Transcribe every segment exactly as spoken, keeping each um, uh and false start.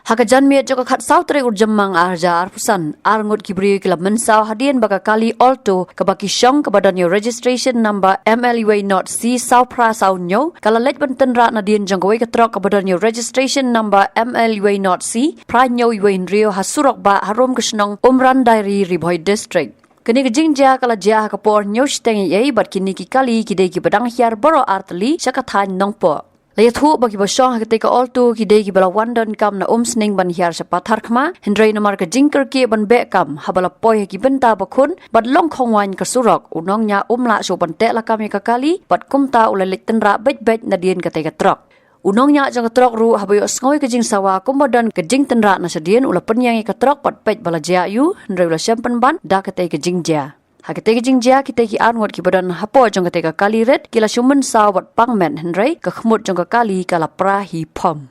Ha ka janmiet jong ka khatsaw tarik u Jymmang ar hajar arphew san, ar ngut ki briew ki la mynsaw hadien ba ka kali Alto kaba ki shong kaba don ïa u registration number M L uwei not C saw phra saw hynñiew ka la leit ban tynrah nadien jong kawei ka trok kaba don ïa u registration number M L uwei not C phra hynñiew uwei hynriew ha surok bah harum ka shnong Umran Dairi, Ri Bhoi District. Kane ka jingjia ka la jia ha ka por hynñiew shiteng eiei bad kine ki kali ki dei kiba dang hiar baroh ar tylli sha ka thaiñ Nongpoh. La ïathuh ba kiba shong ha katei ka Alto ki dei kiba la wan donkam na Umsning ban hiar sha Patharkhma, hynrei namar ka jingkyrkieh ban beh kam haba la poi ha ki bynta ba khun bad long khongwaiñ ka surok, u nongñiah um lah shuh ban teh lakam ïa ka kali bad kumta u la leit tynrah beit beit nadien katei ka trok. U nongñiah jong ka trok ruh haba ïohsngew ïa ka jingsawa kumba don ka jingtynrah na shadien u la pynïeng ïa ka trok bad peit ba la jia aiu, hynrei u la shem pynban da katei ka jingjia. Ha katei ka jingjia kitei ki ar ngut kiba don hapoh jong katei ka kali rit ki la shu mynsaw bad pang met, hynrei ka khmut jong ka kali ka la pra hi phom.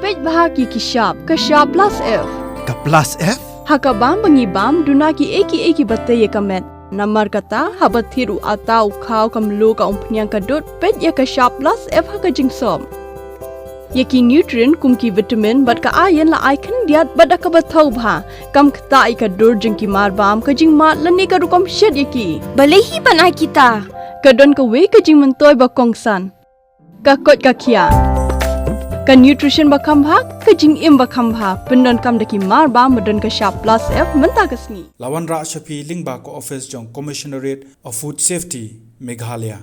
Peit bha ki ki shap, ka shap plus F. Ka plus F? Ha ka bam ba ngi bam, duna kiei kiei kiba tei ïa ka met. Namar kata, haba thied u atta, u khaw, ka mluh, ka umphniang, ka dud, peit ïa ka shap plus F ha ka jingsop. Ïa ki nutrient kum ki vitamin bad ka iron la ai khyndiat bad da kaba thaw bha. Kam ktah ïa ka dur jong ki mar bam, ka jingmad lane ka rukom shet ïa ki. Balei hi ban ai kita? Ka don kawei ka jingmyntoi ba kongsan. Ka koit ka khiah. Ka nutrition ba kham bha, ka jingim ba kham bha. Pyndonkam da ki mar bam ba don ka shap plus F mynta ka sngi. La wanrah sha phi lyngba ka office jong Commissionerate of Food Safety, Meghalaya.